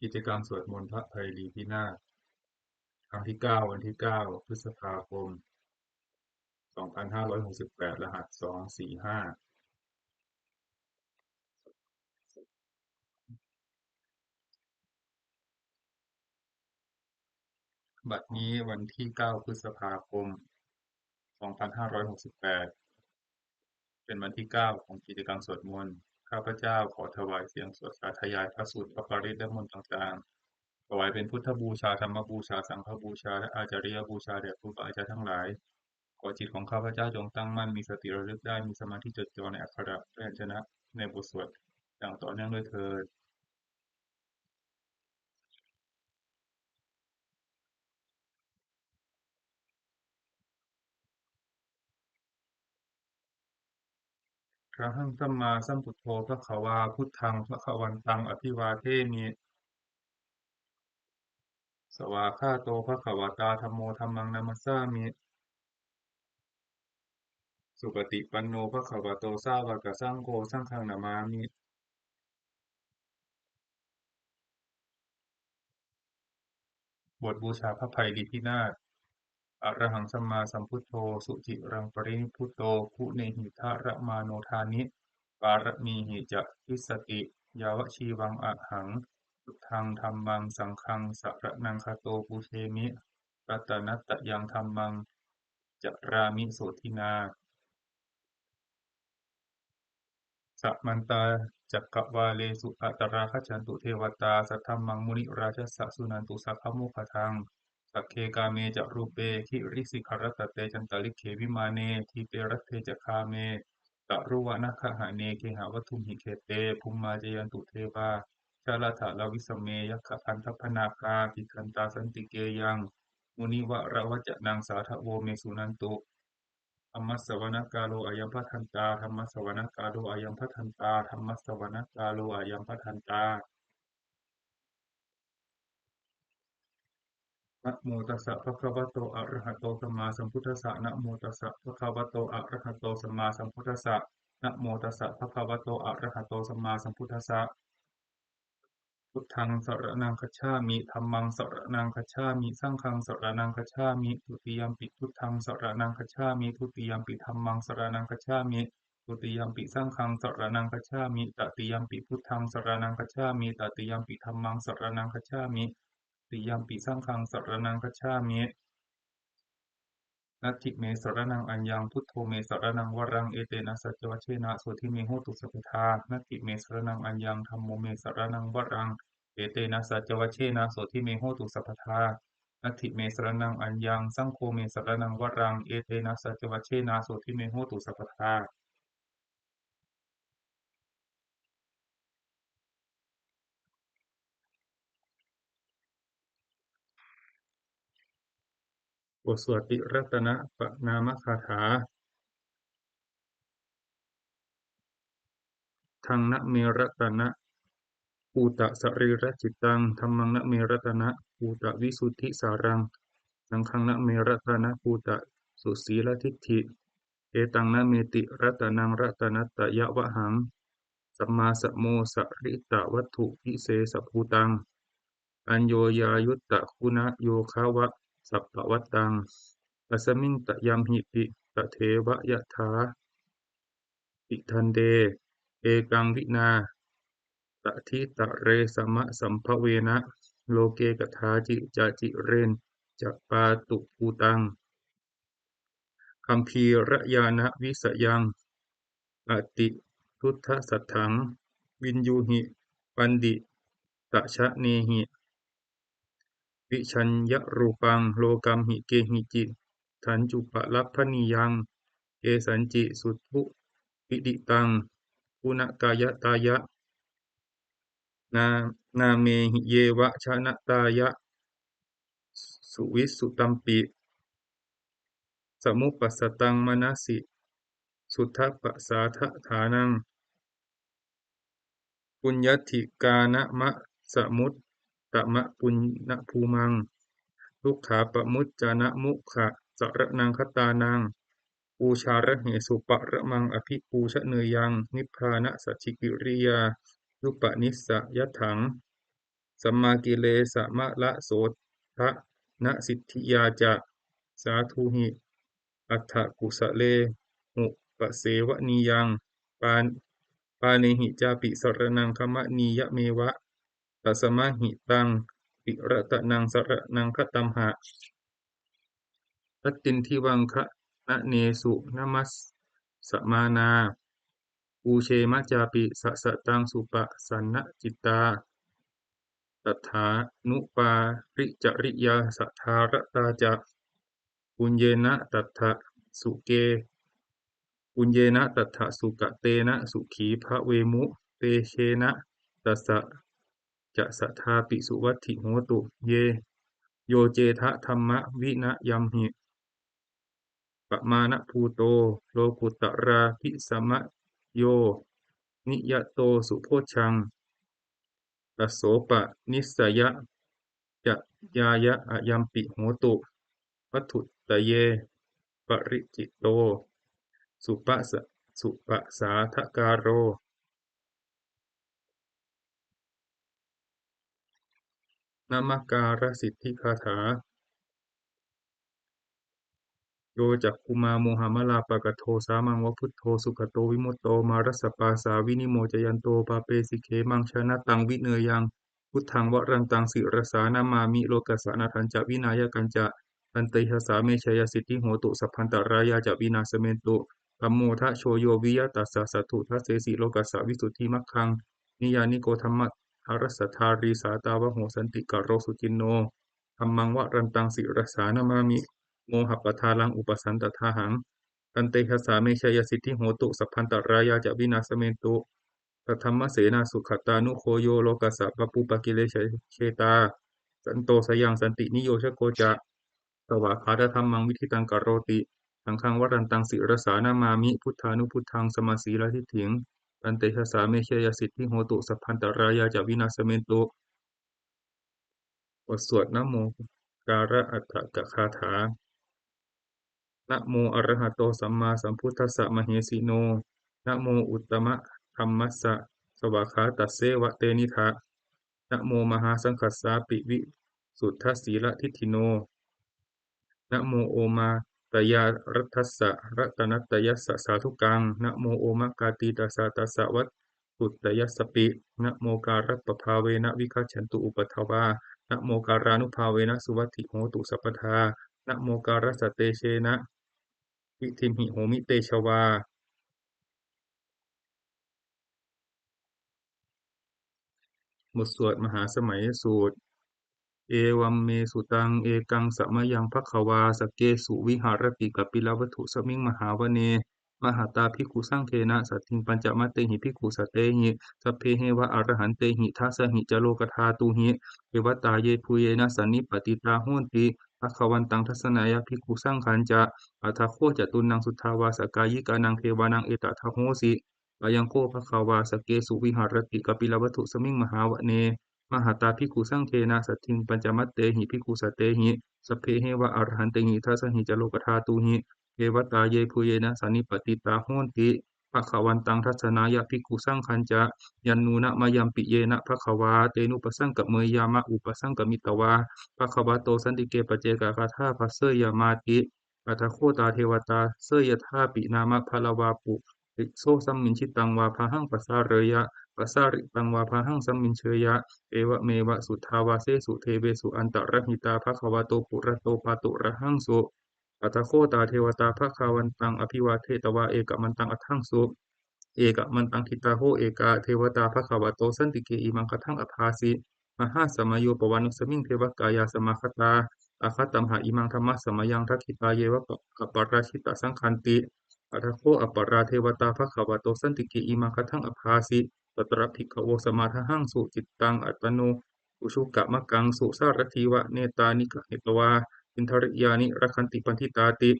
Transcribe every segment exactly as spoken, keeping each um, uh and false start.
กิจกรรมสวดมนต์พระไพรีพินาศ ครั้งที่เก้า วันที่เก้า พฤษภาคม สองพันห้าร้อยหกสิบแปด รหัส สองสี่ห้า บัดนี้วันที่ เก้า พฤษภาคม สองพันห้าร้อยหกสิบแปด เป็นวันที่ เก้า ของกิจกรรมสวดมนต์ ข้าพเจ้าขอถวายเสียงสวดสาธยายพระสูตร พระปริตร และมนต์ต่างๆ ถวายเป็นพุทธบูชา ธรรมบูชา สังฆบูชา และอาจาริยบูชาแด่ครูบาอาจารย์ทั้งหลาย ขอจิตของข้าพเจ้าจงตั้งมั่น มีสติระลึกได้ มีสมาธิจดจ่อในอักขระพยัญชนะในบทสวดอย่างต่อเนื่องด้วยเทอญ Arahaṃ sammāsambuddho bhagavā, buddhaṃ bhagavantaṃ abhivādemi. Svākkhāto bhagavatā dhammo, dhammaṃ namassāmi. Supaṭipanno bhagavato sāvakasaṅgho, saṅghaṃ namāmi. บทบูชาพระไพรีพินาศ Arahaṃ sammāsambuddho suciraṃ parinibbuto, guṇehi dharamāno dāni, pāramīhi ca dissati, yāvajīvaṃ ahaṃ buddhaṃ dhammaṃ saṅghaṃ saraṇaṃ gato, pūjemi ratanattayaṃ, dhammaṃ carāmi sotthinā. Samantā cakkavāḷesu atrāgacchantu devatā, saddhammaṃ munirājassa suṇantu saggamokkhadaṃ. Sagge kāme ca rūpe girisikharataṭe cantalikkhe vimāne, dīpe raṭṭhe ca gāme taruvanagahane gehavatthumhi khette, bhummā cāyantu devā jalathalavisame yakkhagandhabbanāgā, tiṭṭhantā santike yaṃ munivaravacanaṃ sādhavo me suṇantu. Dhammassavanakālo ayambhadantā. Dhammassavanakālo ayambhadantā. Dhammassavanakālo ayambhadantā. Namo tassa bhagavato arahato sammāsambuddhassa. Namo tassa bhagavato arahato sammāsambuddhassa. Namo tassa bhagavato arahato sammāsambuddhassa. Buddhaṃ saraṇaṃ gacchāmi. Dhammaṃ saraṇaṃ gacchāmi. Saṅghaṃ saraṇaṃ gacchāmi. Dutiyampi buddhaṃ saraṇaṃ gacchāmi. Dutiyampi dhammaṃ saraṇaṃ gacchāmi. Dutiyampi saṅghaṃ saraṇaṃ gacchāmi. Tatiyampi buddhaṃ saraṇaṃ gacchāmi. Tatiyampi dhammaṃ saraṇaṃ gacchāmi. Tatiyampi saṅghaṃ saraṇaṃ gacchāmi. Natthi me saraṇaṃ aññaṃ, buddho me saraṇaṃ varaṃ, etena saccavajjena sotthi me hotu sabbadā. Natthi me saraṇaṃ aññaṃ, dhammo me saraṇaṃ varaṃ, etena saccavajjena sotthi me hotu sabbadā. Natthi me saraṇaṃ aññaṃ, saṅgho me saraṇaṃ varaṃ, etena saccavajjena sotthi me hotu sabbadā. บทสวดติรัตนปนามคาถา Buddhaṃ name ratanabhūtasarīracittaṃ, dhammaṃ name ratanabhūtavisuddhisāraṃ, saṅghaṃ name ratanabhūtasusīladiṭṭhi. Etaṃ name tiratanaṃ ratanattayavhaṃ, sammāsamosarittavatthuvisesabhūtaṃ, aññoññayuttaguṇayogavasappavattaṃ, asmiṃ tayamhipi tadeva yathā, tidaṇḍe ekaṃ vinā taditaresamajjhaṃ bhavena, loke kadāci ca cireñca pātubhūtaṃ, gambhīrañāṇavisayaṃ atiduṭṭhasatthaṃ, viññūhi paṇḍitajanehi, vijjāya rūpaṃ lokamhi kehici, tañcupalabhanīyaṃ kesañci suddhuviditaṃ, guṇakāyatāya nā- nāmehi yeva janatāya, suvissutampi samupassataṃ manasi, suddhapasādadhānaṃ, puññadhikānamasamuttamapuññabhūmaṃ, dukkhāpamuccanamoghaṃ saraṇaṃ gatānaṃ, pūjārahesuparamaṃ abhipūjaneyyaṃ, nibbānasacchikiriyāyupanissayatthaṃ, sammākilesamalasotthānasiddhiyā ca. Sādhu hi atthakusalehi upasevanīyaṃ pān- pāṇehi cāpi saraṇaṃ gamanīyameva. Tasmā hi taṃ tiratanaṃ saraṇaṃ gatamha. Tattindivaṅgananesu namassamānā pūjema cāpi sasataṃ supasannacittā. Tatthānupāricariyā sadāratā ca puññena tattha suke puññena tattha sukatena sukhī bhavemu. Tejena tassa ca sadāpi suvatthi hotu. Ye yo cedha dhammavinayaṃhi pamāṇabhūto lokuttarābhisamayo niyato subojjhaṃ tasopanissayacayāya ayampi hotu. Vatthuttaye paricitto supasa- supasādhakāro. Namakārasiddhigāthā. Yo cakkhumā mohamalāpakaṭṭho sāmaṃ va buddho sugato vimutto mārassa pāsā vinimocayanto pāpesi khemaṃ janataṃ vineyyaṃ buddhaṃ varantaṃ sirasā namāmi lokassa nāthañca vināyakañca. Tantejasā me jayasiddhi hotu sabbantarāyā ca vināsamentu. Dhammo dhajo yo viya tassa satthu dassesi lokassa visuddhimaggaṃ. Niyyāniko dhammadharassa dhārī sātāvaho santikaro suciṇṇo. Dhammaṃ varantaṃ sirasā namāmi mohappadālaṃ upasantadāhaṃ. Tantejasā me jayasiddhi hotu sabbantarāyā ca vināsamentu. Saddhammasenā sugatānugo yo lokassa pāpūpakilesajetā santo sayaṃ santiniyojako ca svākkhātadhammaṃ viditaṃ karoti. Saṅghaṃ varantaṃ sirasā namāmi buddhānubuddhaṃ samasīladiṭṭhiṃ. Tantejasā me jayasiddhi hotu sabbantarāyā ca vināsamentu. บทสวดนะโมการะอัฏฐกคาถา Namo arahato sammāsambuddhassa mahesino. Namo uttamadhammassa svākkhātasseva tenidha. Namo mahāsaṅghassāpi visuddhasīladiṭṭhino. Namo omātyāraddhassa ratanattayassa sādhukaṃ. Namo omakātītassa tassa vatthuttayassapi. Namokārappabhāvena vigacchantu upaddavā. Namokārānubhāvena suvatthi hotu sabbadā. Namokārassa tejena vidhimhi homi tejavā. บทสวดมหาสมัยสูตร Evaṃ me sutaṃ. Ekaṃ samayaṃ bhagavā sakkesu viharati kapilavatthusmiṃ mahāvane mahatā bhikkhusaṅghena saddhiṃ pañcamattehi bhikkhusatehi sabbeheva arahantehi. Dasahi ca lokadhātūhi devatā yebhuyyena sannipatitā honti bhagavantaṃ dassanāya bhikkhusaṅghañca. Atha kho catunnaṃ suddhāvāsakāyikānaṃ devānaṃ etadahosi: Ayaṃ kho bhagavā sakkesu viharati kapilavatthusmiṃ mahāvane mahatā bhikkhusaṅghena saddhiṃ pañcamattehi bhikkhusatehi sabbeheva arahantehi. Dasahi ca lokadhātūhi devatā yebhuyyena sannipatitā honti bhagavantaṃ dassanāya bhikkhusaṅghañca. Yannūna mayampi yena bhagavā tenupasaṅkameyyāma, upasaṅkamitvā bhagavato santike paccekagāthā bhāseyyāmāti. Atha kho tā devatā seyyathāpi nāma balavā puriso sammiñjitaṃ vā bāhaṃ pasāreyya, pasāritaṃ vā bāhaṃ sammiñjeyya, evameva suddhāvāsesu devesu antarahitā bhagavato purato pāturahaṃsu. Atha kho tā devatā bhagavantaṃ abhivādetvā ekamantaṃ aṭṭhaṃsu. Ekamantaṃ ṭhitā kho ekā devatā bhagavato santike imaṃ gāthaṃ abhāsi: Mahāsamayo pavanasmiṃ, devakāyā samāgatā; āgatamha imaṃ dhammasamayaṃ, dakkhitāyeva pa- aparājitasaṅghanti. Atha kho aparā devatā bhagavato santike imaṃ gāthaṃ abhāsi: Tatra bhikkhavo samādahaṃsu, cittaṃ attano ujukamakaṃsu; sārathīva nettāni gahetvā, indriyāni rakkhanti paṇḍitāti.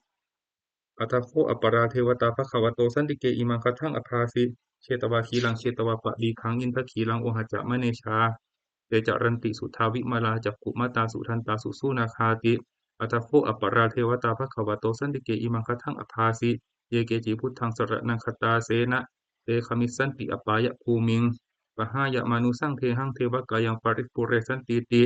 Atha kho aparā devatā bhagavato santike imaṃ gāthaṃ abhāsi: Chetvā khīlaṃ chetvā palighaṃ, indakhīlaṃ ohacca manejā; te caranti suddhā vimalā, cakkhumatā sudantā susunāgāti. Atha kho aparā devatā bhagavato santike imaṃ gāthaṃ abhāsi: Ye keci buddhaṃ saraṇaṃ gatāse, na te gamissanti apāyabhūmiṃ. pahāya mānusaṃ dehaṃ devakāyaṃ paripūressantīti.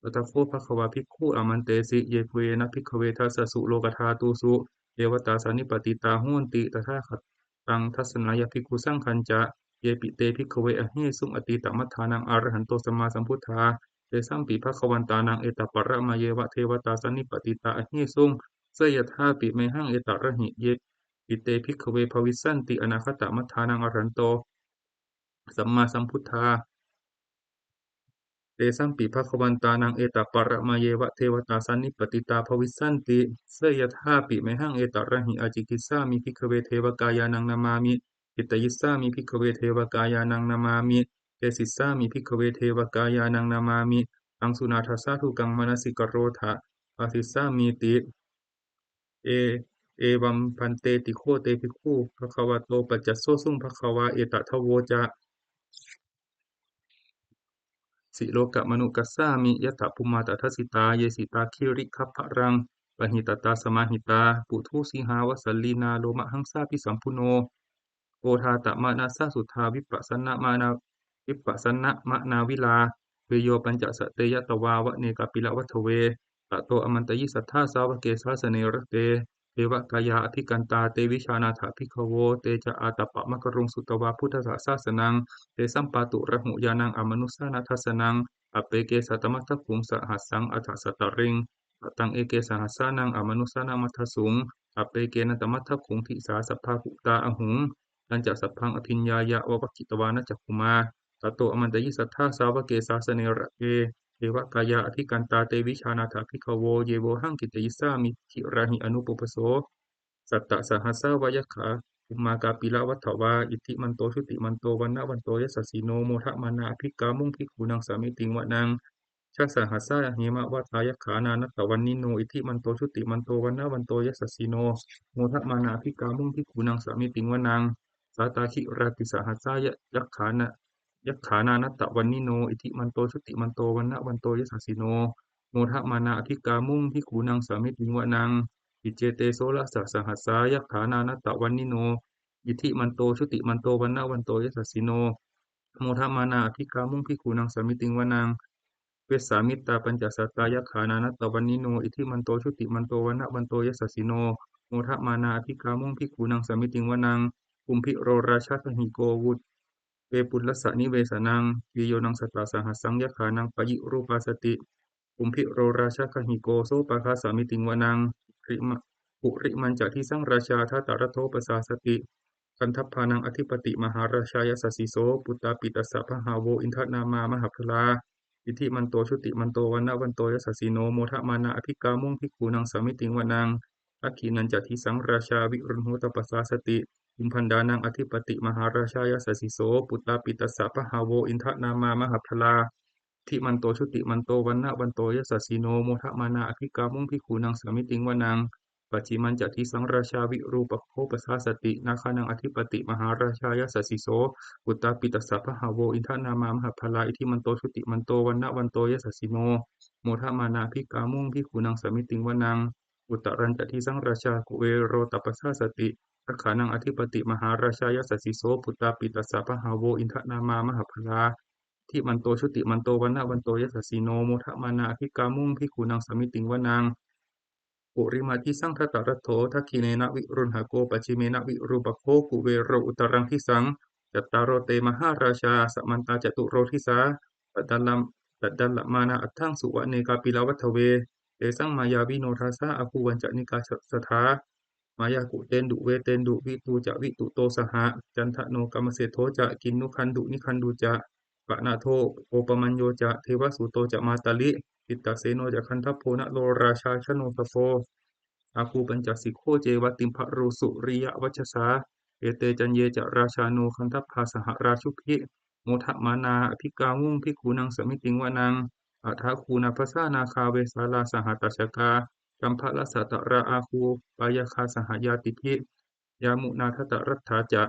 Atha kho bhagavā bhikkhū āmantesi: Yebhuyyena bhikkhave dasasu lokadhātūsu devatā sannipatitā honti tathāgataṃ dassanāya bhikkhusaṅghañca. Yepi te bhikkhave ahesuṃ atītamaddhānaṃ arahanto sammāsambuddhā, tesampi bhagavantānaṃ etaparamāyeva devatā sannipatitā ahesuṃ, seyyathāpi mayhaṃ etarahi. Yepi te bhikkhave bhavissanti anāgatamaddhānaṃ arahanto sammāsambuddhā, tesampi bhagavantānaṃ etaparamāyeva devatā sannipatitā bhavissanti, seyyathāpi mayhaṃ etarahi. Ācikkhissāmi bhikkhave devakāyānaṃ nāmāni, kittayissāmi bhikkhave devakāyānaṃ nāmāni, desissāmi bhikkhave devakāyānaṃ nāmāni. Taṃ suṇātha sādhukaṃ manasikarotha bhāsissāmīti. E, evaṃ bhanteti kho te bhikkhū bhagavato paccassosuṃ. Bhagavā etadavoca: Silokamanukassāmi, yattha bhummā tadassitā, ye sitā girigabbharaṃ, pahitattā samāhitā. Puthū sīhāvasaṃlīnā, lomahaṃsābhisambhuno, odātamanasā suddhā, vippasannamanā-, vippasannamanāvilā. Bhiyyo pañcasate ñatvā, vane kāpilavatthave, tato āmantayi satthā, sāvake sāsane rate. Devakāyā abhikkantā, te vijānātha bhikkhavo. Te ca ātappamakaruṃ, sutvā buddhassa sāsanaṃ, tesampāturahu ñāṇaṃ, amanussāna dassanaṃ. Appeke satamaddakkhuṃ, sahassaṃ atha sattariṃ, sataṃ eke sahassānaṃ, amanussānamaddasuṃ. Appekenantaṃ maddakkhū, disā sabbā phuṭā ahuṃ, tañca sabbaṃ abhiññāya, vavakkhitvāna cakkhumā, tato āmantayi satthā, sāvake sāsane rate. Devakāyā abhikkantā, te vijānātha bhikkhavo, ye vohaṃ kittayissāmi, girāhi anupubbaso. Sattasahassā va yakkhā, bhummā kāpilavatthavā, iddhimanto jutimanto, vaṇṇavanto yasassino, modamānā abhikkāmuṃ, bhikkhūnaṃ samitiṃ vanaṃ. Chasahassā hemavatā, yakkhā nānattavaṇṇino, iddhimanto jutimanto, vaṇṇavanto yasassino, modamānā abhikkāmuṃ, bhikkhūnaṃ samitiṃ vanaṃ. Sātāgirā tisahassā, ya-, yakkhā nā-, yakkhā nānattavaṇṇino, iddhimanto jutimanto, vaṇṇavanto yasassino, modamānā abhikkāmuṃ, bhikkhūnaṃ samitiṃ vanaṃ. Iccete soḷasasahassā, yakkhā nānattavaṇṇino, iddhimanto jutimanto, vaṇṇavanto yasassino, modamānā abhikkāmuṃ, bhikkhūnaṃ samitiṃ vanaṃ. Vessāmittā pañcasatā, yakkhā nānattavaṇṇino, iddhimanto jutimanto, vaṇṇavanto yasassino, modamānā abhikkāmuṃ, bhikkhūnaṃ samitiṃ vanaṃ. Kumbhīro rājagahiko, vu-, vepullassa nivesanaṃ, bhiyyo naṃ satasahassaṃ, yakkhānaṃ payirupāsati, kumbhīro rājagahiko, sopāga samitiṃ vanaṃ. Purima-, purimañca disaṃ rājā, dhataraṭṭho pasāsati, gandhabbānaṃ ādhipati, mahārājā yasassi so. Puttāpi tassa bahavo, indanāmā mahabbalā, iddhimanto jutimanto, vaṇṇavanto yasassino, modamānā abhikkāmuṃ, bhikkhūnaṃ samitiṃ vanaṃ. Dakkhiṇañca disaṃ rājā, virūḷho tappasāsati, kumbhaṇḍānaṃ ādhipati, mahārājā yasassi so. Puttāpi tassa bahavo, indanāmā mahabbalā, iddhimanto jutimanto, vaṇṇavanto yasassino, modamānā abhikkāmuṃ, bhikkhūnaṃ samitiṃ vanaṃ. Pacchimañca disaṃ rājā, virūpakkho pasāsati, nāgānaṃ ādhipati, mahārājā yasassi so. Puttāpi tassa bahavo, indanāmā mahabbalā, iddhimanto jutimanto, vaṇṇavanto yasassino, modamānā abhikkāmuṃ, bhikkhūnaṃ samitiṃ vanaṃ. Uttarañca disaṃ rājā, kuvero tappasāsati, nāgānaṃ ādhipati, mahārājā yasassi so. Puttāpi tassa bahavo, indanāmā mahabbalā, iddhimanto jutimanto, vaṇṇavanto yasassino, modamānā abhikkāmuṃ, bhikkhūnaṃ samitiṃ vanaṃ. Purimadisaṃ dhataraṭṭho, dakkhiṇena virūḷhako, pacchimena virūpakkho, kuvero uttaraṃ disaṃ. Cattāro te mahārājā, samantā caturo disā, daddallam-, daddallamānā aṭṭhaṃsu, vane kāpilavatthavē. Tesaṃ māyāvino dāsā, āgū vañcanikā saṭhā, māyā kuṭeṇḍu veṭeṇḍu, vitū ca vituṭo saha, candano kāmaseṭṭho ca, kinnughaṇḍu nighaṇḍu ca, panādo opamañño ca, devasūto ca mātali, cittaseno ca gandhabbo, naḷo rājā janosabho, āgū pañcasikho ceva, timbarū suriyavacchasā. Ete caññe ca rājāno, gandhabbā saha rājubhi, modamānā abhikkāmuṃ, bhikkhūnaṃ samitiṃ vanaṃ. Athāgū nābhasā nāgā, vesālā sahatacchakā, kambalassatarā āgū, pāyāgā saha ñātibhi, yāmunā dhataraṭṭhā ca,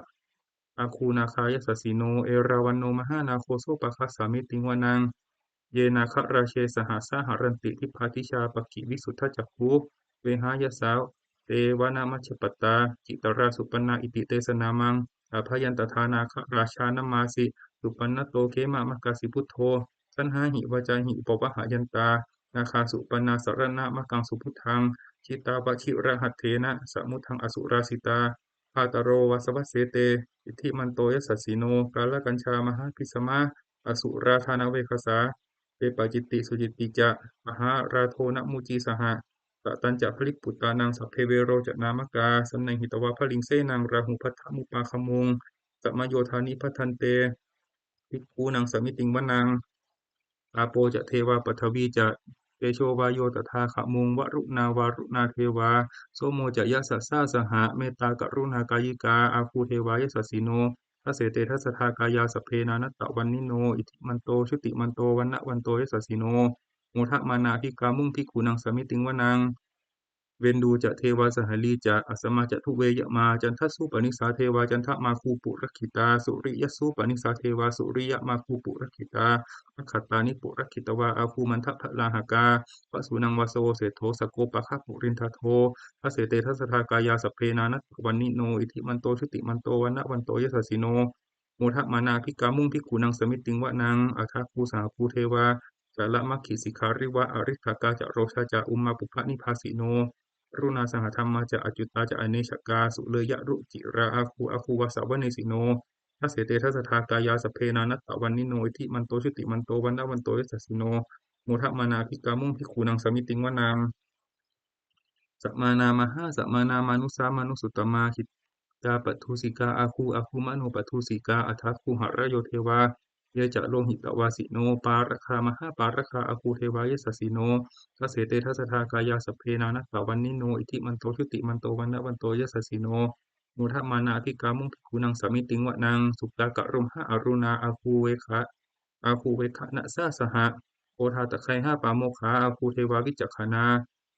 āgū nāgā yasassino. Erāvaṇo mahānāgo, sopāga samitiṃ vanaṃ. Ye nāgarāje sahasā haranti, dibbā dijā pakkhi visuddhacakkhū, vehāyasā te vanamajjhapattā, citrā supaṇṇā iti tesa nāmaṃ. Abhayantadā nāgarājānamāsi, supaṇṇato khemamakāsi buddho, saṇhāhi vācāhi upavhayantā, nāgā supaṇṇā saraṇamakaṃsu buddhaṃ, jitā vajirahatthena samuddaṃ asurā sitā. Bhātaro vāsavassete iddhimanto yasassino, kālakañjā mahābhismā asurā dānaveghasā, vepacitti sucitti ca pahārādo namucī saha. Satañca baliputtānaṃ sabbe verocanāmakā, sannayhitvā baliṃ senaṃ rāhubhaddamupāgamuṃ, samayodāni bhaddante bhikkhūnaṃ samitiṃ vanaṃ. Āpo ca devā paṭhavī ca tejo vāyo tadāgamuṃ, varuṇā vāruṇā devā somo ca yasasā saha. Mettākaruṇākāyikā āgū devā yasassino, dasete dasadhā kāyā sabbe nānattavaṇṇino, iddhimanto jutimanto vaṇṇavanto yasassino, modamānā abhikkāmuṃ bhikkhūnaṃ samitiṃ vanaṃ. Veṇḍū ca devā sahalī ca asamā ca duve yamā, candassūpanisā devā candamāgū purakkhitā, suriyassūpanisā devā suriyamāgū purakkhitā, nakkhattāni purakkhitvā āgū mandavalāhakā, vasūnaṃ vāsavo seṭṭho sakkopāga purindado, dasete dasadhā kāyā sabbe nānattavaṇṇino, iddhimanto jutimanto vaṇṇavanto yasassino, modamānā abhikkāmuṃ bhikkhūnaṃ samitiṃ vanaṃ. Athāgū sahabhū devā jalamaggisikhāriva, ariṭṭhakā ca rojā ca ummāpupphanibhāsino, varuṇā sahadhammā ca accutā ca anejakā, sūleyyarucirā āgū āgū vāsavanesino, dasete dasadhā kāyā sabbe nānattavaṇṇino, iddhimanto jutimanto vaṇṇavanto yasassino, modamānā abhikkāmuṃ bhikkhūnaṃ samitiṃ vanaṃ. Samānā mahāsamānā mānusā mānusuttamā, khiḍḍāpadosikā āgū āgū manopadosikā, athāgū harayo devā ye ca lohitavāsino, pāragā mahāpāragā āgū devā yasassino, dasete dasadhā kāyā sabbe nānattavaṇṇino, iddhimanto jutimanto vaṇṇavanto yasassino, modamānā abhikkāmuṃ bhikkhūnaṃ samitiṃ vanaṃ. Sukkā karumhā aruṇā āgū vegha āgū veghanasā saha, odātagayhā pāmokkhā āgū devā vicakkhaṇā,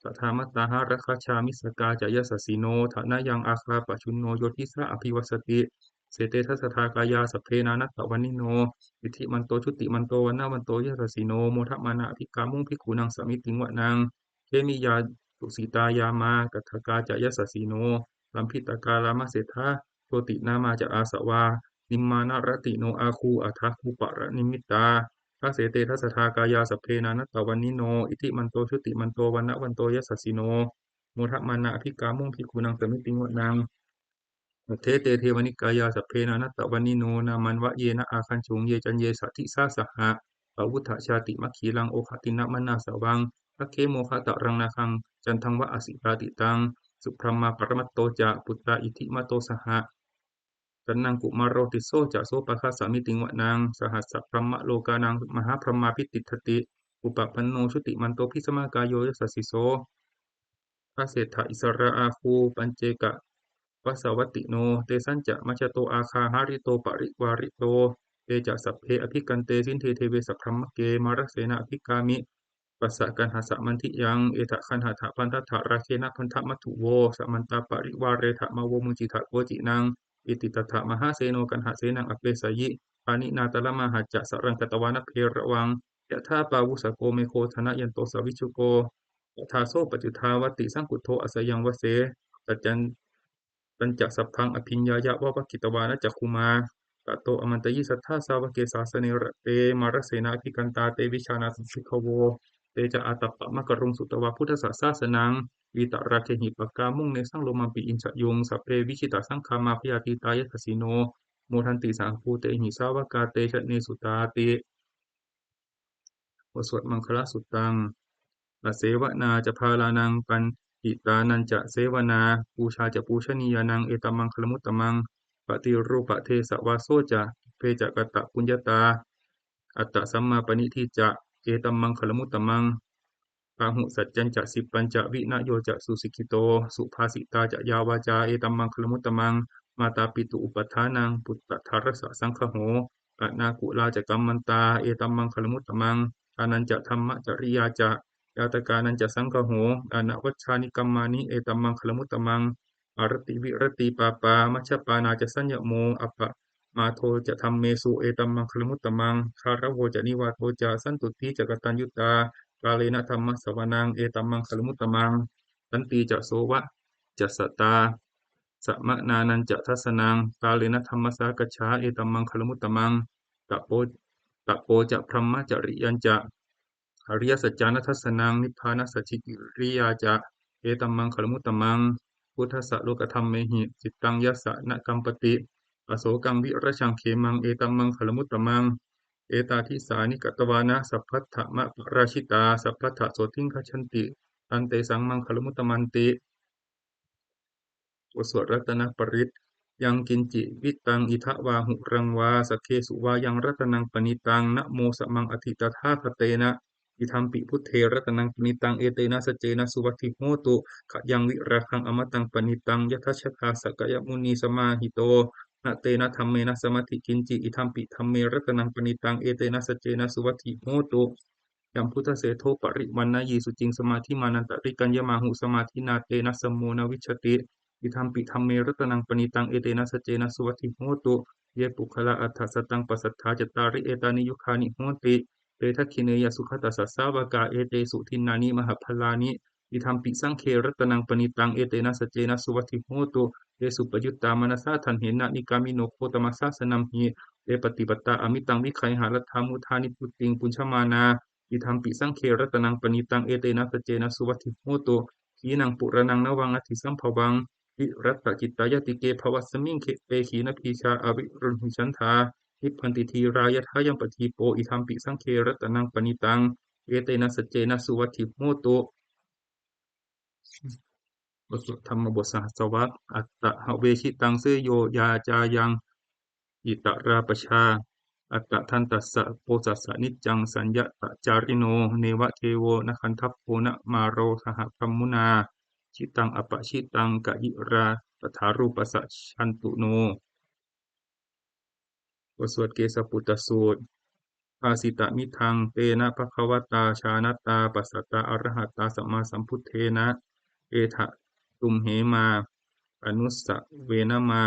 sadāmattā hāragajā missakā ca yasassino, thanayaṃ āga pajjunno yo disā abhivassati, dasete dasadhā kāyā sabbe nānattavaṇṇino, iddhimanto jutimanto vaṇṇavanto yasassino, modamānā abhikkāmuṃ bhikkhūnaṃ samitiṃ vanaṃ. Khemiyā tusitā yāmā kaṭṭhakā ca yasassino, lambītakā lāmaseṭṭhā jotināmā ca āsavā, nimmānaratino āgū athāgū paranimmitā, dasete dasadhā kāyā sabbe nānattavaṇṇino, iddhimanto jutimanto vaṇṇavanto yasassino, modamānā abhikkāmuṃ bhikkhūnaṃ samitiṃ vanaṃ. Saṭṭhete devanikāyā sabbe nānattavaṇṇino, nāmanvayena āgañchuṃ ye caññe sadisā saha, pavutthajātimakhīlaṃ oghatiṇṇamanāsavaṃ, dakkhemoghataraṃ nāgaṃ candaṃva asitātitaṃ, subrahmā paramatto ca puttā iddhimato saha, sanaṅkumāro tisso ca sopāga samitiṃ vanaṃ. Sahassabrahmalokānaṃ mahābrahmābhitiṭṭhati, upapanno jutimanto bhismākāyo yasassiso, dasettha issarā āgū paccekavasavattino, tesañca majjhato āga hārito parivārito, te ca sabbe abhikkante sinde deve sabrahmake, mārasenā abhikkāmi passa kaṇhassa mandiyaṃ, etha gaṇhatha bandhatha rāgena bandhamatthu vo, samantā parivāretha mā vo muñcittha koci naṃ. Iti tattha mahāseno kaṇhasenaṃ apesayi, pāṇinā talamāhacca saraṃ katvāna bheravaṃ, yathā pāvussako megho thanayanto savijjuko, tadā so paccudāvatti saṅkuddho asayaṃvase, saccaṃ tañca sabbaṃ abhiññāya vavakkhitvāna cakkhumā, tato āmantayi satthā sāvake sāsane rate, mārasenā abhikkantā te vijānātha bhikkhavo, te ca ātappamakaruṃ sutvā buddhassa sāsanaṃ, vītarāgehi pakkāmuṃ nesaṃ lomampi iñjayuṃ, sabbe vijitasaṅgāmā bhayātītā yasassino, modanti saha bhūtehi sāvakā te janesutāti. บทสวดมังคลสุตตัง Asevanā ca bālānaṃ paṇḍitānañca sevanā, pūjā ca pūjanīyānaṃ etammaṅgalamuttamaṃ. Paṭirūpadesavāso ca pubbe ca katapuññatā, attasammāpaṇidhi ca etammaṅgalamuttamaṃ. Bāhusaccañca sippañca vinayo ca susikkhito, subhāsitā ca yā vācā etammaṅgalamuttamaṃ. Mātāpituupaṭṭhānaṃ puttadārassa saṅgaho, anākulā ca kammantā etammaṅgalamuttamaṃ. Dānañca dhammacariyā ca ñātakānañca saṅgaho, anavajjāni kammāni etammaṅgalamuttamaṃ. Āratī viratī pāpā majjapānā ca saññamo, appamādo ca dhammesu etammaṅgalamuttamaṃ. Gāravo ca nivāto ca santuṭṭhī ca kataññutā, kālena dhammassavanaṃ etammaṅgalamuttamaṃ. Khantī ca sovacassatā samaṇānañca dassanaṃ, kālena dhammasākacchā etammaṅgalamuttamaṃ. tapo tapo ca brahmacariyañca ariyasaccāna dassanaṃ nibbānasacchikiriyā ca etammaṅgalamuttamaṃ. Phuṭṭhassa lokadhammehi cittaṃ yassa na kampati asokaṃ virajaṃ khemaṃ etammaṅgalamuttamaṃ. Etādisāni katvāna sabbatthamaparājitā sabbattha sotthiṃ gacchanti tantesaṃ maṅgalamuttamanti. บทสวดรัตนปริตร Yaṅkiñci vittaṃ idha vā huraṃ vā saggesu vā yaṃ ratanaṃ paṇītaṃ na no samaṃ atthi tathāgatena idampi buddhe ratanaṃ paṇītaṃ etena saccena suvatthi hotu. Khayaṃ virāgaṃ amataṃ paṇītaṃ yadajjhagā sakyamunī samāhito na tena dhammena samatthi kiñci idampi dhamme ratanaṃ paṇītaṃ etena saccena suvatthi hotu. Yambuddhaseṭṭho parivaṇṇayī suciṃ samādhimānantarikaññamāhu samādhinā tena samo na vijjati idampi dhamme ratanaṃ paṇītaṃ etena saccena suvatthi hotu. Ye puggalā aṭṭha sataṃ pasatthā cattāri etāni yugāni honti te dakkhiṇeyyā sugatassa sāvakā etesu dinnāni mahapphalāni idampi saṅghe ratanaṃ paṇītaṃ etena saccena suvatthi hotu. Ye suppayuttā manasā daḷhena nikkāmino gotamasāsanamhi te pattipattā amitaṃ vigayha laddhā mudhā nibbutiṃ bhuñjamānā idampi saṅghe ratanaṃ paṇītaṃ etena saccena suvatthi hotu. Khīṇaṃ purāṇaṃ navaṃ natthi sambhavaṃ virattacittāyatike bhavasmiṃ khette khīṇabījā aviruḷhichandā nibbanti dhīrā yathāyampadīpo idampi saṅghe ratanaṃ paṇītaṃ etena saccena suvatthi hotu. บทสวดธรรมบทสหัสวรรค Attahavesitaṃ seyyo yācāyaṃ itarā pajā attadantassa posassa niccaṃ saññatacārino neva devo na gandhabbo na māro saha brahmunā jitaṃ apajitaṃ kayirā tathārūpassa jantu no. บทสวดเกสปุตตสูตร Bhāsitamidaṃ tena bhagavatā jānatā passatā arahatā sammāsambuddhena etha tumhe mā anussavena mā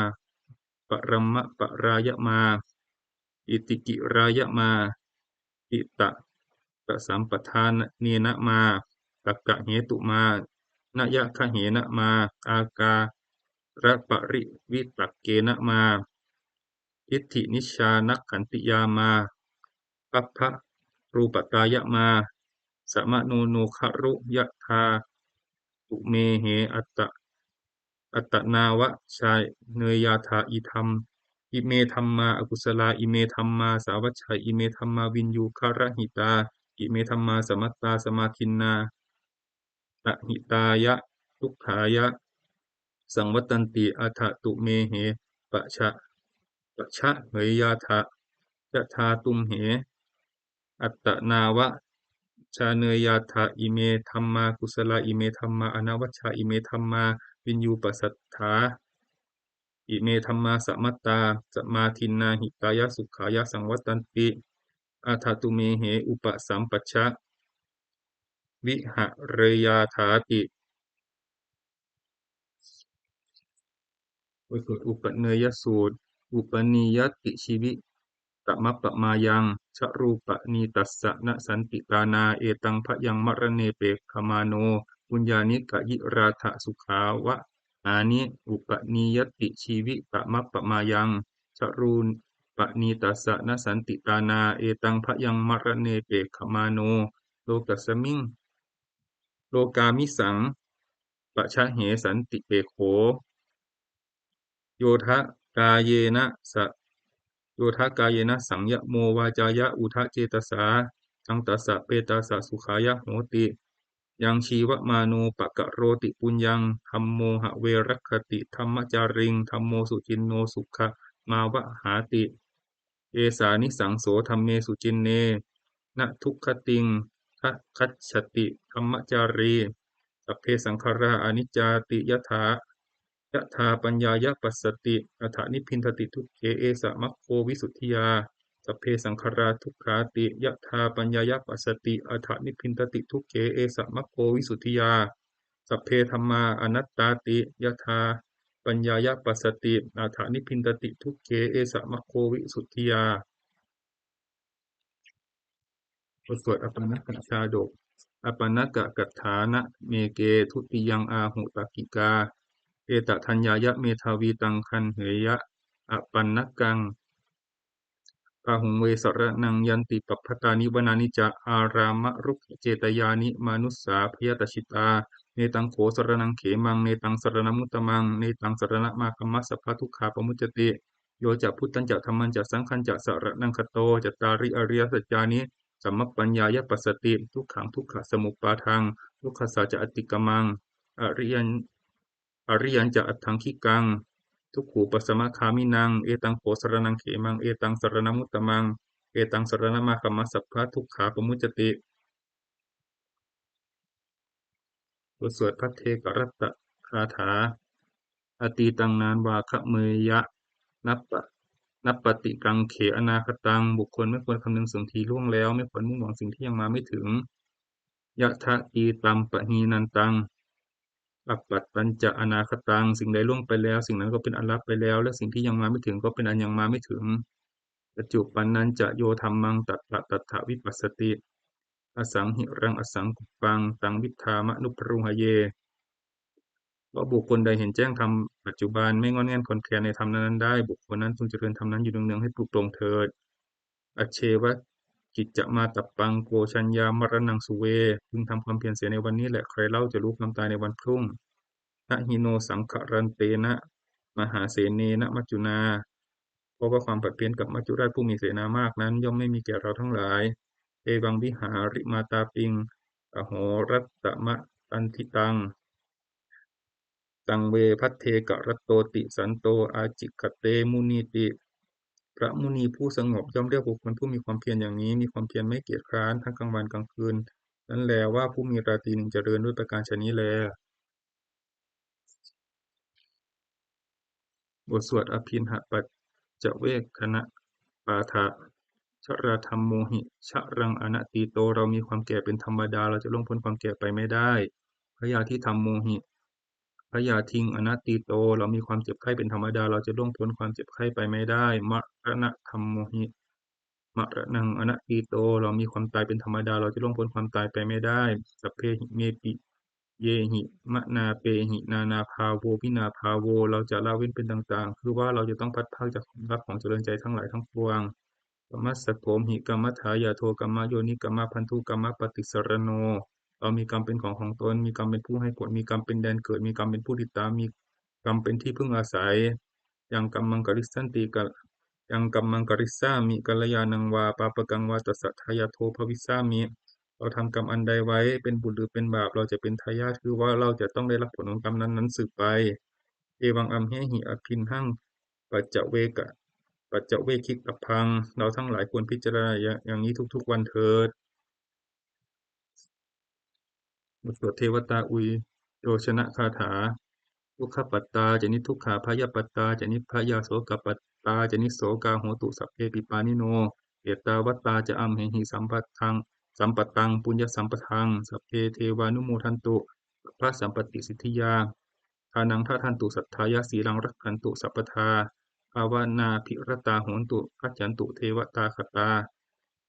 paramaparāya mā itikirāya mā hitasambadhanena mā takkahetu mā nayagahena mā ākāraparivitakkena mā diṭṭhinijjhānakkhantiyā mā pabbarūpatāya mā samaṇo no khalu yathā tumehe atta attanāvacaneyyathā idam ime dhammā akusalā ime dhammā sāvajjā ime dhammā viññūgarahitā ime dhammā samattā samādinnā ahitāya dukkhāya saṃvattanti atha tumehe paja pajaheyyātha yathā tumhe attanāvacaneyyathā ime dhammā kusalā ime dhammā anavajjā ime dhammā viññūpasathā ime dhammā samattā samādinnā hitāya sukhāya saṃvattanti atha tumehe upasampajja vihareyyāthāti. บทสวดอุปเนยสูตร Upanīyati jīvitamappamāyaṃ carūpaṇītassa na santi tāṇā etaṃ bhayaṃ maraṇe pekkhamāno puññāni kayirātha sukhāva nāni upanīyati jīvitamappamāyaṃ carūpaṇītassa na santi tāṇā etaṃ bhayaṃ maraṇe pekkhamāno lokasmiṃ lokāmisaṃ pajahe santi pekkho yodha kāyena sa yodha kāyena saṃyamo vācāya uda cetasā saṃtassa petāsa sukhāya hoti. Yaṃ jīvamāno pakaroti puññaṃ dhammo have rakkhati dhammacāriṃ dhammo suciṇṇo sukhamāvahāti. Esānisaṃso dhamme suciṇṇe na duggatiṃ gacchati dhammacārī. Sabbe saṅkhārā aniccāti yathā yathāpaññāya passati atha nibbindati dukkhe esa maggo visuddhiyā. Sabbe saṅkhārā dukkhāti yathāpaññāya passati atha nibbindati dukkhe esa maggo visuddhiyā. Sabbe dhammā anattāti yathāpaññāya passati atha nibbindati dukkhe esa maggo visuddhiyā. บทสวดอปัณณกชาดก Apaṇṇakaṭṭhānameke dutiyaṃ āhu takkikā etadaññāya medhāvī taṃ gaṇheyya apaṇṇakaṃ. Bāhuṃ ve saraṇaṃ yanti pabbatāni vanāni ca ārāmarukkhacetyāni manussā bhayataṭṭhitā. Netaṃ kho saraṇaṃ khemaṃ, netaṃ saraṇamuttamaṃ, netaṃ saraṇamāgamma sabbadukkhā pamuccati. Yo ca buddhañca dhammañca saṅghañca saraṇaṃ gato, cattāri ariyasaccāni sammappaññāya passati: dukkhaṃ dukkhasamuppādaṃ, dukkhassa ca atikkamaṃ, ariyañ ariyañca aṭṭhaṅgikaṃ dukkhūpasamagāminaṃ. Etaṃ kho saraṇaṃ khemaṃ, etaṃ saraṇamuttamaṃ, etaṃ saraṇamāgamma sabbadukkhā pamuccati. บทสวดภัทเทกรัตตคาถา Atītaṃ nānvāgameyya nappa- nappatikaṅkhe anāgataṃ. บุคคลไม่ควรคำนึงสิ่งที่ล่วงแล้ว ไม่ควรมุ่งหวังสิ่งที่ยังมาไม่ถึง Yadatītampahīnantaṃ appattañca anāgataṃ. สิ่งใดล่วงไปแล้ว สิ่งนั้นก็เป็นอันละไปแล้ว และสิ่งที่ยังมาไม่ถึงก็เป็นอันยังมาไม่ถึง Paccuppannañca yo dhammaṃ tattha tattha vipassati, asaṃhiraṃ asaṅkuppaṃ taṃ viddhā manubrūhaye. เพราะบุคคลใดเห็นแจ้งธรรมปัจจุบัน ไม่ง่อนแง่นคลอนแคลนในธรรมนั้นๆได้ บุคคลนั้นพึงเจริญธรรมนั้นอยู่เนืองๆ ให้ปลุกปลงเถิด Ajjeva kiccamātappaṃ ko jaññā maraṇaṃ suve. พึงทำความเพียรเสียในวันนี้แหละ ใครเล่าจะรู้ความตายในวันพรุ่ง Na hi no saṅgarantena mahāsenena maccunā. เพราะว่าความผัดเพี้ยนกับมัจจุราชผู้มีเสนามากนั้น ย่อมไม่มีแก่เราทั้งหลาย Evaṃ vihārimātāpiṃ ahorattamatanditaṃ, taṃ ve bhaddekarattoti santo ācikkhate munīti. พระมุนีผู้สงบย่อมเรียกบุคคลผู้มีความเพียรอย่างนี้ มีความเพียรไม่เกียจคร้านทั้งกลางวันกลางคืน นั้นแลว่าผู้มีราตรีหนึ่งเจริญ ด้วยประการฉะนี้แล บทสวดอภิณหปัจจเวกขณปาฐะ Jarādhammomhi jaraṃ anatīto. เรามีความแก่เป็นธรรมดา เราจะล่วงพ้นความแก่ไปไม่ได้ Byādhidhammomhi byādhiṃ anatīto. เรามีความเจ็บไข้เป็นธรรมดา เราจะล่วงพ้นความเจ็บไข้ไปไม่ได้ Maraṇadhammomhi maraṇaṃ anatīto. เรามีความตายเป็นธรรมดา เราจะล่วงพ้นความตายไปไม่ได้ Sabbehi me piyehi manāpehi nānābhāvo vinābhāvo. เราจะละเว้นเป็นต่างๆ คือว่าเราจะต้องพลัดพรากจากของรักของเจริญใจทั้งหลายทั้งปวง Kammassakomhi kammadāyādo kammayoni kammabandhu kammapaṭisaraṇo. เรามีกรรมเป็นของของตน มีกรรมเป็นผู้ให้ผล มีกรรมเป็นแดนเกิด มีกรรมเป็นผู้ติดตาม มีกรรมเป็นที่พึ่งอาศัย Yaṃ kammaṃ karissanti ka- yaṃ kammaṃ karissāmi kalyāṇaṃ vā pāpakaṃ vā tassa dāyādo bhavissāmi. เราทำกรรมอันใดไว้ เป็นบุญหรือเป็นบาป เราจะเป็นทายาท คือว่าเราจะต้องได้รับผลของกรรมนั้นๆสืบไป Evaṃ amhehi abhiṇhaṃ paccaveka- paccavekkhitabbaṃ. เราทั้งหลายควรพิจารณาอย่างอย่างนี้ทุกๆวันเถิด บทสวดเทวตาอุยโยชนคาถา Dukkhappattā ca niddukkhā bhayappattā ca nibbhayā sokappattā ca nissokā hontu sabbepi pāṇino. Ettāvatā ca amhehi sambhataṃ- sambhataṃ puññasampadaṃ sabbe devānumodantu sabbasampattisiddhiyā. Dānaṃ dadantu saddhāya sīlaṃ rakkhantu sabbadā bhāvanābhiratā hontu gacchantu devatāgatā.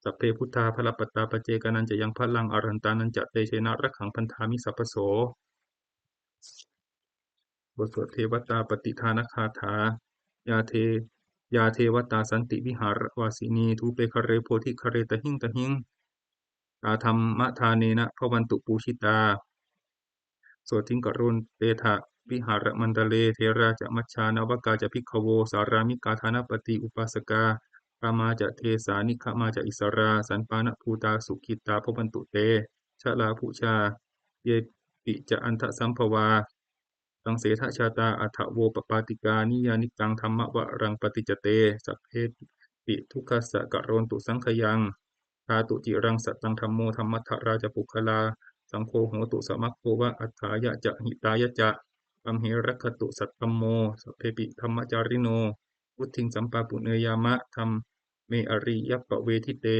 Sabbe buddhā balappattā paccekānañca yaṃ balaṃ arahantānañca tejena rakkhaṃ bandhāmi sabbaso. บทสวดเทวตาปฏิทานคาถา Yā de- yā devatā santi vihāravāsinī thūpe ghare bodhighare tahiṃ tahiṃ, tā dhammadānena bhavantu pūjitā. Sotthiṃ karontedha vihāramaṇḍale therā ca majjhā navakā ca bhikkhavo sārāmikā dānapatī upāsakā gāmā ca desā nigamā ca issarā sappāṇabhūtā sukhitā bhavantu te. Jalābujā yepi ca aṇḍasambhavā saṃsedajātā athavopapātikā niyyānikaṃ dhammavaraṃ paṭicca te sabbepi dukkhassa karontu saṅkhayaṃ. Ṭhātu ciraṃ sataṃ dhammo dhammaddharā ca puggalā saṅgho hotu samaggo va atthāya ca hitāya ca. Amhe rakkhatu saddhammo sabbepi dhammacārino vuḍḍhiṃ sampāpuṇeyyāma dhamme ariyappavedite.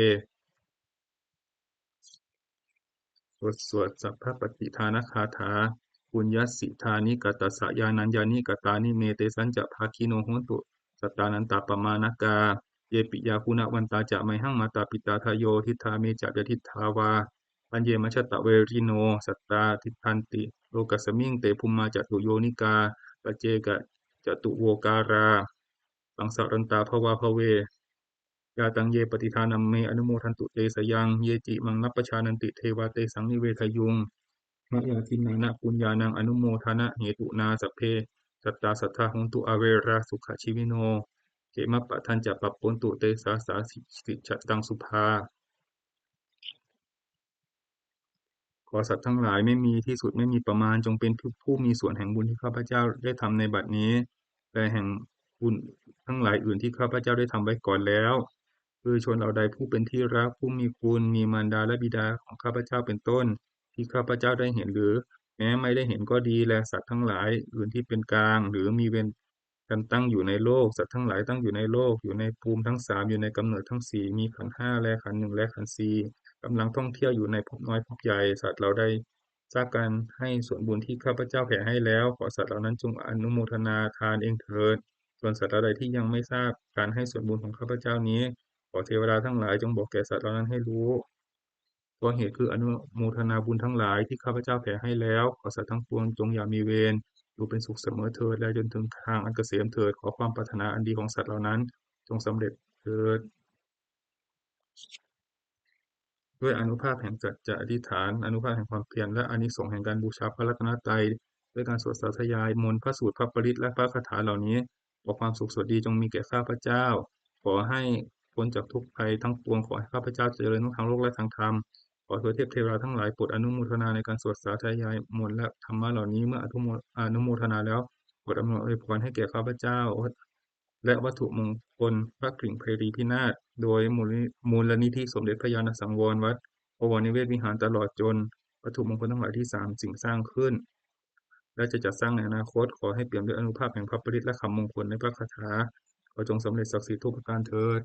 บทสวดสัพพปฏิทานคาถา Puññassidāni katassa yānaññāni katāni me tesañca bhāgino hontu sattānantāppamāṇakā. Ye piyā guṇavantā ca mayhaṃ mātā pitā dayo diṭṭhā me ca pyadiṭṭhā vā aññe majjhattaverino sattā tiṭṭhanti lokasmiṃ te bhummā catuyonikā paccekacatuvokārā saṃsarantā bhavābhave yātaṃ ye pattidānamme anumodantu te sayaṃ. Ye ci maṃ nappajānanti devā tesaṃ nivedayuṃ. Mayā dinnāna puññānaṃ anumodanahetunā sabbe sattā sadā hontu averā sukhajīvino. Khemappadañca pappontu te sāsā sijjhataṃ subhā. ขอสัตว์ทั้งหลายไม่มีที่สุดไม่มีประมาณ จงเป็นผู้ผู้มีส่วนแห่งบุญที่ข้าพเจ้าได้ทำในบัดนี้ และแห่งบุญทั้งหลายอื่นที่ข้าพเจ้าได้ทำไว้ก่อนแล้ว คือชนเหล่าใดผู้เป็นที่รัก ผู้มีคุณ มีมารดาและบิดาของข้าพเจ้าเป็นต้น ที่ข้าพเจ้าได้เห็นหรือแม้ไม่ได้เห็นก็ดี และสัตว์ทั้งหลายอื่นที่เป็นกลาง หรือมีเวรกันตั้งอยู่ในโลก สัตว์ทั้งหลายตั้งอยู่ในโลก อยู่ในภูมิทั้งสาม อยู่ในกำเนิดทั้งสี่ มีขันธ์ห้าและขันธ์หนึ่งและขันธ์สี่ กำลังท่องเที่ยวอยู่ในภพน้อยภพใหญ่ สัตว์เหล่าใดทราบการให้ส่วนบุญที่ข้าพเจ้าแผ่ให้แล้ว ขอสัตว์เหล่านั้นจงอนุโมทนาทานเองเถิด ส่วนสัตว์เหล่าใดที่ยังไม่ทราบการให้ส่วนบุญของข้าพเจ้านี้ ขอเทวดาทั้งหลายจงบอกแก่สัตว์เหล่านั้นให้รู้ ตัวเหตุคืออนุโมทนาบุญทั้งหลายที่ข้าพเจ้าแผ่ให้แล้ว ขอสัตว์ทั้งปวงจงอย่ามีเวร อยู่เป็นสุขเสมอเถิด และจนถึงทางอันเกษมเถิด ขอความปรารถนาอันดีของสัตว์เหล่านั้นจงสำเร็จเถิด ด้วยอานุภาพแห่งสัจจะอธิษฐาน อานุภาพแห่งความเพียร และอานิสงส์แห่งการบูชาพระรัตนตรัย ด้วยการสวดสาธยายมนต์ พระสูตร พระปริตร และพระคาถาเหล่านี้ ขอความสุขสวัสดีจงมีแก่ข้าพเจ้า ขอให้พ้นจากทุกข์ภัยทั้งปวง ขอให้ข้าพเจ้าเจริญทั้งทางโลกและทางธรรม ขอเทวเทพเทวาทั้งหลายโปรดอนุโมทนาในการสวดสาธยายมนต์และธรรมะเหล่านี้ เมื่ออนุโมอนุโมทนาแล้ว โปรดอำนวยพรให้แก่ข้าพเจ้า และวัตถุมงคลพระกริ่งไพรีพินาศ โดยมูลนิมูลนิธิสมเด็จพระญาณสังวรวัดบวรนิเวศวิหาร ตลอดจนวัตถุมงคลทั้งหลายที่สามสิ่งสร้างขึ้น และจะจัดสร้างในอนาคต ขอให้เปี่ยมด้วยอานุภาพแห่งพระปริตรและคำมงคลในพระคาถา ขอจงสำเร็จศักดิ์สิทธิ์ทุกประการเถิด